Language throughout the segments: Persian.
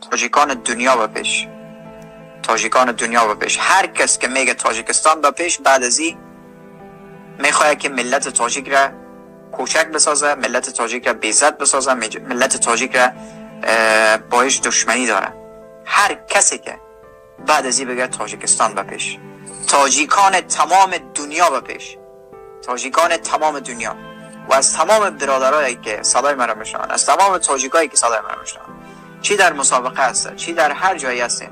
تاجیکان دنیا به پیش، تاجیکان دنیا به پیش. هر کس که میگه تاجیکستان به پیش، بعد از این میخواد که ملت تاجیک را کوچک بسازه، ملت تاجیک را بی‌عزت بسازه، ملت تاجیک را باش دشمنی داره. هر کسی که بعد از این بگه تاجیکستان به پیش، تاجیکان تمام دنیا به پیش، تاجیکان تمام دنیا. و از تمام برادرایی که صدای مرا میشنون، از تمام تاجیکایی که صدای مرا میشنون، چی در مسابقه هست، چی در هر جایی هستیم،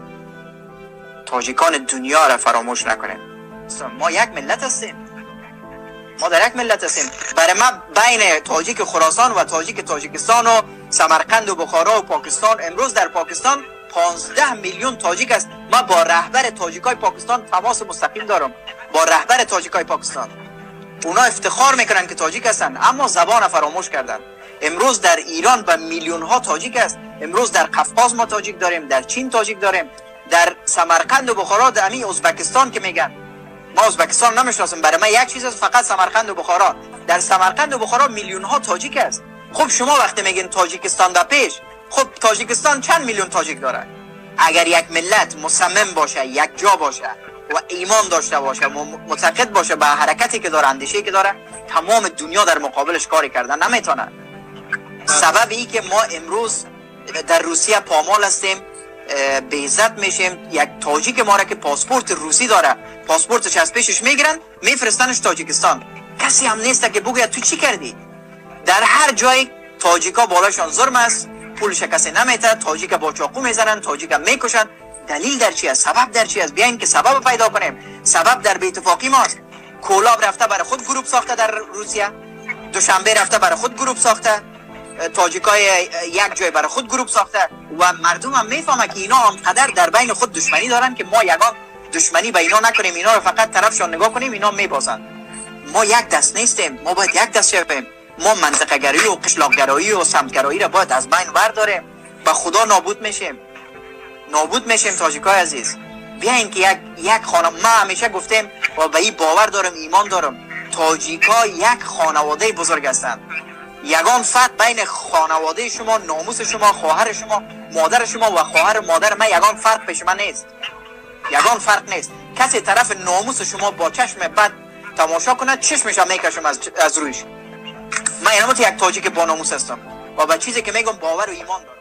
تاجیکان دنیا را فراموش نکنیم. ما یک ملت هستیم، ما در یک ملت هستیم. برای ما بین تاجیک خراسان و تاجیک تاجیکستان و سمرقند و بخارا و پاکستان، امروز در پاکستان 15 میلیون تاجیک است. ما با رهبر تاجیکای پاکستان تماس مستقیم دارم، با رهبر تاجیکای پاکستان. اونا افتخار میکنن که تاجیک هستن، اما زبان فراموش کردن. امروز در ایران به میلیون ها تاجیک است. امروز در قفقاز ما تاجیک داریم، در چین تاجیک داریم، در سمرقند و بخارا، در امی ازبکستان که میگن ما ازبکستان نمیشناسیم، برای ما یک چیز است، فقط سمرقند و بخارا. در سمرقند و بخارا میلیون ها تاجیک است. خب شما وقتی میگین تاجیکستان در پیش، خب تاجیکستان چند میلیون تاجیک داره؟ اگر یک ملت مصمم باشه، یک جا باشه و ایمان داشته باشه، معتقد باشه به حرکتی که داره، اندیشه‌ای که داره، تمام دنیا در مقابلش کاری کردن نمیتونه. سبب ای که ما امروز در روسیه پامال هستیم، بی‌عزت میشیم، یک تاجیک ما را که پاسپورت روسی داره، پاسپورتش از پیشش میگیرن، میفرستنش تاجیکستان. کسی هم نیست که بگوید تو چی کردی. در هر جای تاجیکا بالاشان ظلم است، پولش کسی نمیته، تاجیک با چاقو میزنن، تاجیک میکشن. دلیل در چی است؟ سبب در چی است؟ بیاین که سبب پیدا کنیم. سبب در بی‌اتفاقی ماست. کولاب رفته برای خود گروپ ساخته در روسیه، دوشنبه رفته برای خود گروپ ساخته، تاجیکای یک جای برای خود گروپ ساخته و مردم هم میفهمه که اینا آنقدر در بین خود دشمنی دارن که ما یگان دشمنی به اینا نکنیم، اینا رو فقط طرفشان نگاه کنیم، اینا میبازن. ما یک دست نیستیم، ما باید یک دست شویم. ما منطقه گرایی و قشلاق گرایی و سمتگرایی را باید از بین برداریم. به خدا نابود میشیم، نابود میشیم تاجیکای عزیز. بیاین که یک خانه، ما همیشه گفتیم و به این باور دارم، ایمان دارم، تاجیکا یک خانواده بزرگ هستند. یگان فرق بین خانواده شما، ناموس شما، خواهر شما، مادر شما و خواهر مادر من یگان فرق پیش من نیست، یگان فرق نیست. کسی طرف ناموس شما با چشم بد تماشا کنه، چشمش هم میکشم از رویش. من اینم یک تاجیک با ناموس هستم و به چیزی که میگم باور و ایمان دارم.